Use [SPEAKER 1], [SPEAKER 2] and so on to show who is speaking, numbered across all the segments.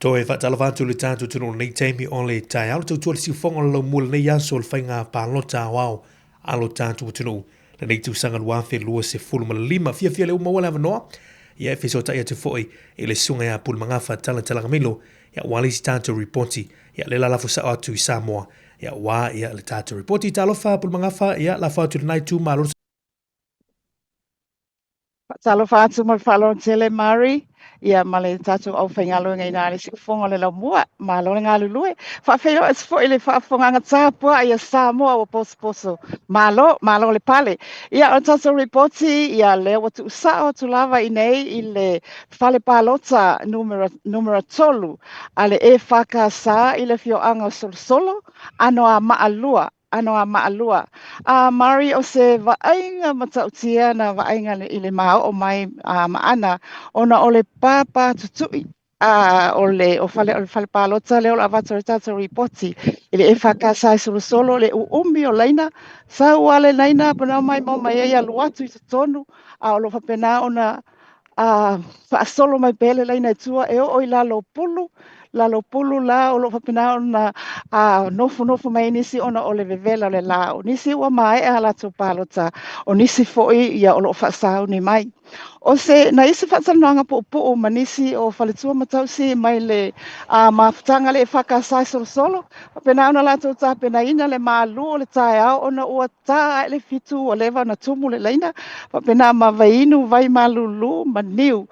[SPEAKER 1] Toe faatalofa atu i le tatou atunuu i lenei taimi o le taeao, le tautua le siufofoga o le laumua i lenei aso o le faiga palota aoao a lo tatou atunuu lenei tausaga 2025. Fiafia lea ua maua le avanoa, ia e fesootai atu foi i le susuga ia Pulemagafa Talatalagamilo, ia aua le isi tatou ripoti, ia lea la lafo sao atu i Samoa, ia aua ia le tatou ripoti. Talofa Pulemagafa, ia lafo atu i lena itumalo.
[SPEAKER 2] Faatalofa atu ma le faaaloalo tele Mari, ia ma le tatou aufaigaluega i ina i le siufofoga o le laumua. Malo le galulue. Faafeiloai atu foi i le faafofogaaga tapuai a Samoa ua posoposo. Malo, malo le pale. Ia o le tatou ripoti, ia lea ua tuusao atu lava i inei i le fale palota numera, numera 3 a le EFKS i le afioaga o Solosolo, Anoamaa 2. Anoamaa 2. A Mari, o se vaaiga matautia na vaaiga i le maoo mai a maana ona o le pāpā tutui a o le o fale o le fale palota lea o le avatu o le tatou ripoti i le EFKS e Solosolo le uumi o laina sau a le laina panao mai mau mai ai alu atu i totonu a o lo o faapena ona a faasolo mai pea le laina i tua e oo i lalo o pulu, lalo o pulu la o lo o faapena ona a nofonofo mai ai nisi ona o le vevela o le la. O nisi ua maea a latou palota, o nisi foi ia o lo o faasauni mai. O se na isi faatalanoaga puupuu ma nisi o faletua ma tausi mai le a mafutaga le EFKS e Solosolo, faapena ona latou tapenaina le malu o le taeao ona ua ta ae le 7 ua leva ona tumu le laina, faapena ma vaiinu, vai malulu ma niu.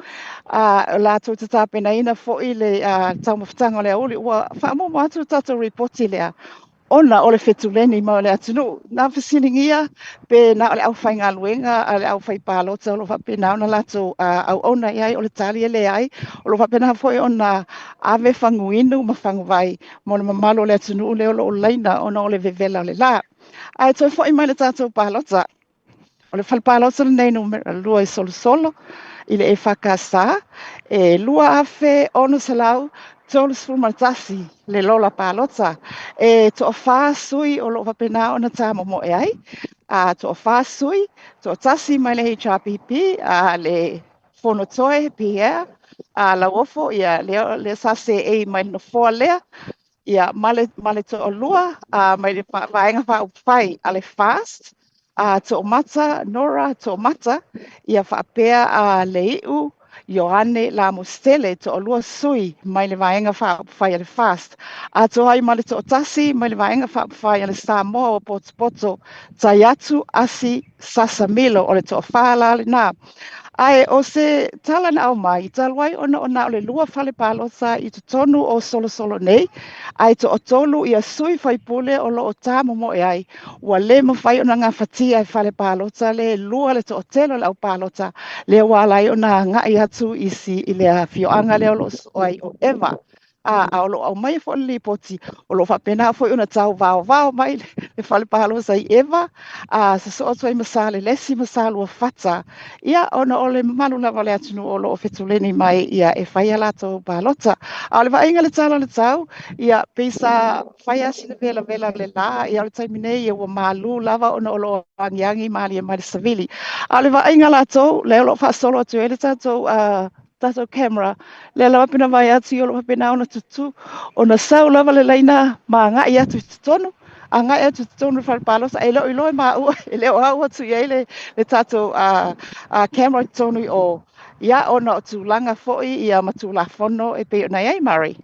[SPEAKER 2] A latou te tapenaina foi le taumafataga o le aoauli. Ua faamuamua atu le tatou ripoti lea ona o le fetuleni mai o le atunuu. Na fesiligia pe na o le aufaigaluega a le aufaipalota o lo o faapena ona latou auauna i ai, o le tali e leai. O lo o faapena foi ona ave faguinu ma faguvai mo le mamalu o le atunuu lea o lo o laina ona o le vevela o le la. Ae toe foi mai le tatou palota. O le fale palota lenei numera 2 i Solosolo i le EFKS e 2631 le lola palota. E toafa sui o lo o faapena ona tāmomoe ai. A toafa sui, toatasi mai le HRPP, a le Fonotoe Pierre, a Lauofo, ia lea, lea sa seei mai le nofoa lea, ia ma le, ma le toalua a mai le Vaega Faaupufai a le FAST, a Toomata Nora Toomata, ia faapea a Leiu Ioane Lamositele, toalua sui mai le Vaega Faaupufai a le FAST, atoa ai ma le toatasi mai le Vaega Faaupufai a le Samoa ua Potopoto, Taiatu Asi Sasamilo, o le toafa la lena. Ae o se tala na aumai, talu ai ona o na o le lua fale palota i totonu o Solosolo nei, ae toatolu ia sui faipule o lo o tāmomoe ai, ua le mafai ona gafatia e fale palota le lua le toatele o le au palota, lea ua ala ai ona agai atu isi i le afioaga lea o lo o sosoo ai o Eva. A, a o lo o aumaia foi le lipoti, o lo o faapena foi ona tauvaovao mai le fale palota i Eva, a sosoo atu ai ma Salelesi ma Saluafata, ia ona o le mamalu lava o le atunuu o lo o fetuleni mai ia e fai a latou palota. A o le vaaiga i le tala o le tau, ia pei sa fai lava sina velavela o le la, ia o le taimi nei ia ua malu lava ona o lo o agiagi malie mai le savili. A o le vaaiga latou, lea o lo o faasolo atu ai le tatou tatou camera, lea lava pei ona vaai atu o lo o faapena ona tutu, ona sau lava le laina ma agai atu i totonu, agai atu i totonu o le fale palota, e le o iloa e maua, e le o au atu i ai le, le tatou camera i totonu i o, ia ona o tulaga foi ia ma tulafono e pei ona i ai, Murray.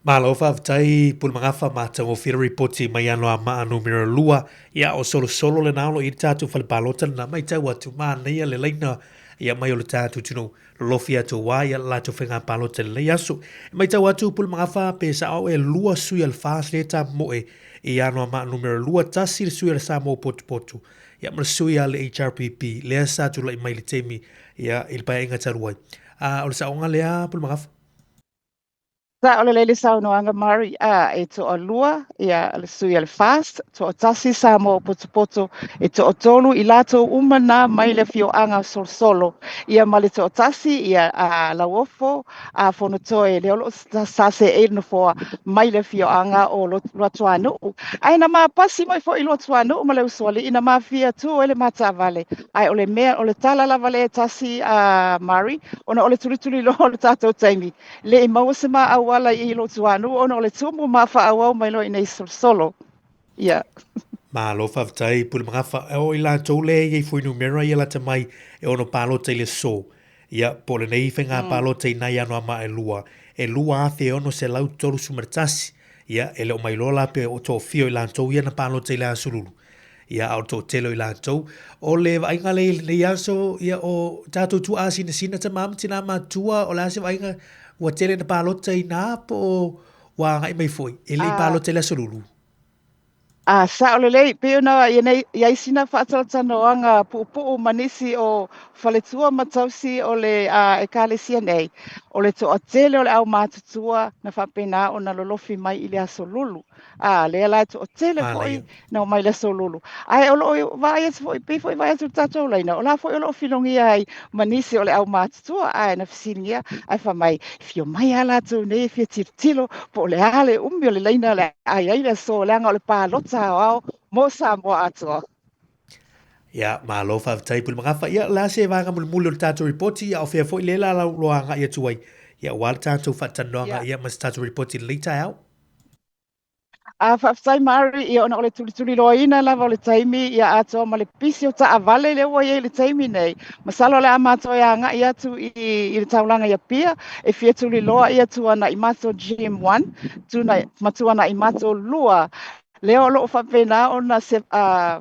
[SPEAKER 1] Malo faafetai Pulemagafa matagofie le ripoti mai Anoamaa numera 2. Ia o Solosolo lena o lo o i ai le tatou fale palota lena matau atu manaia le laina ia mai o le tatou atunuu lolofi atu aua ia le latou faiga palota i lenei aso. E matau atu Pulemagafa pe sao e lua sui a le FAST lea e tamoe i Anoamaa numera 2, tasi le sui a le Samoa Potupotu ia ma le sui a le HRPP lea sa tulai mai i le taimi ia i le paeaiga talu ai. A o le saoga lea Pulemagafa?
[SPEAKER 2] Sao lelei le saunoaga Murray, a e toalua ia le sui a le FAST, toatasi Samoa ua potopoto, e toatolu i latou uma na mai le afioaga o Solosolo, ia ma le toatasi ia a Lauofo a Fonotoe lea o lo o sa seei le nofoa mai le afioaga o Luatuanuu. Ae na ma pasi mai foi i Luatuanuu ma le Usoalii na ma fia tu ai le ma taavale. Ae o le mea, o le tala lava lea e tasi a Murray, ona o le tulituliloa o le tatou taimi, le i maua se ma auala i Luatuanuu ona o le tumu ma faaauau mai loa i inei i Solosolo. Ia.
[SPEAKER 1] Malo faafetai Pulemagafa. O i latou lea e i ai fuainumera ia lata mai e ono palota i le aso, ia, po o lenei faiga palota i nai Anoamaa e 2, e 2,631. Ia, e le o mailoa la pe o toafia o i latou ia na palota i le Aso Lulu, ia, a o le toatele o i latou. O le vaaiga lea i lenei aso, ia, o tatou tuaa sinasina tama ma tinā matutua, o le a se vaaiga ua tele na palota i ina po o ua agai mai foi e le i palota i le Aso Lulu?
[SPEAKER 2] A, sao lelei, pei ona i ai sina faatalatalanoaga puupuu ma nisi o faletua ma tausi o le Ekalesia nei, o le toatele o le aumatutua na faapena ona lolofi mai i le Aso Lulu. A, lea la e toatele foi na omai i le Aso Lulu. Ae o lo o vaai atu foi, pei foi vaai atu i le tatou laina, o la foi o lo o filogia ai ma nisi o le aumatutua, ae na fesiligia, ae fai mai, e fia omai lava latou nei e fia tilotilo po o le a le umi o le laina o le a i ai le aso, leaga o le palota aoao mo Samoa atoa.
[SPEAKER 1] Ia, malo faafetai Pulemagafa. Ia, o le a se vaega mulimuli o le tatou ripoti, ia o fea foi lea la lau agai atu ai, ia aua le tatou faatalanoaga ia ma se tatou ripoti i lenei taeao.
[SPEAKER 2] A, faafetai Mary, ia ona o le tulituliloaina lava o le taimi ia atoa ma le pisi o taavale lea ua i ai i le taimi nei. Masalo o le a matou e agai atu i, i le taulaga i Apia e fia tuliloa ia Tuanaimato GM1 tuna, ma Tuanaimato 2 lea o lo o faapena ona se, a,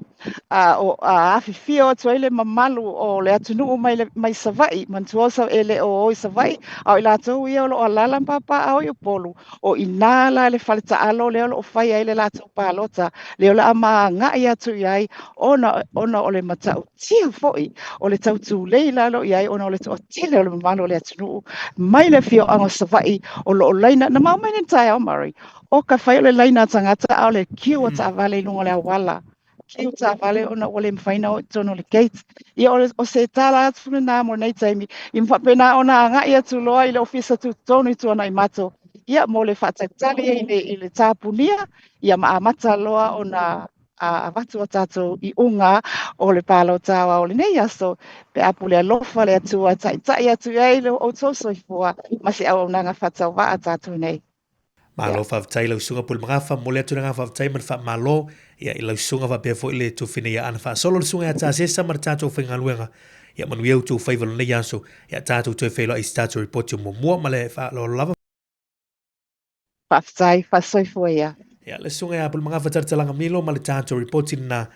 [SPEAKER 2] a, o, a afifio atu ai le mamalu o le atunuu mai, le, mai Savaii. Manatua e le o o i Savaii, a o i latou ia o lo o alaala ma papaaao i Upolu, O i ina la le fale taalo lea o lo o fai ai le latou palota, lea o le a ma agai atu i ai ona, ona o le matautia foi o le tautulei i lalo i ai ona o le toatele o le mamalu o le atunuu mai le afioaga o Savaii o lo o laina. Na maua mai nei i le taeao, Murray, o ka fai o le laina a tagata a o le kiu a taavale i luga o le auala. Kiu taavale ona ua le mafai ona o i totonu o le gate. Ia o, o se tala atu lena mo lenei taimi, ia ma faapena ona agai atu loa i le ofisa tutotonu i Tuanaimato, ia mo le faatalitali i le, i le tapunia, ia ma amata loa ona avatu a tatou iuga o le palota aoao o lenei aso, pe a pule alofa le Atua e taitai atu i ai lo outou soifua ma se auaunaga faatauvaa a tatou nei.
[SPEAKER 1] Malo faafetai lau susuga Pulemagafa, momoli atu le agaga faafetai ma le faamalo ia i lau susuga faapea foi le tofina ia Ana Faasolo le susuga ia Tasesa ma le tatou faigaluega. Ia manuia outou faiva i lenei aso. Ia tatou toe feiloai i se tatou ripoti o muamua ma le faaaloalo lava.
[SPEAKER 2] Faafetai, faasoifua ia.
[SPEAKER 1] Ia le susuga ia Pulemagafa Talatalaga Milo ma le tatou ripoti lena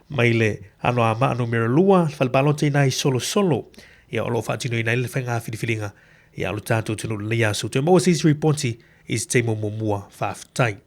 [SPEAKER 1] mai le Anoamaa numera 2, le fale palota i ina i Solosolo. Ia o lo o faatinoina ai le faiga filifiliga ia o le tatou atunuu i lenei aso. Toe maua se isi ripoti i se taimi o muamua. Faafetai.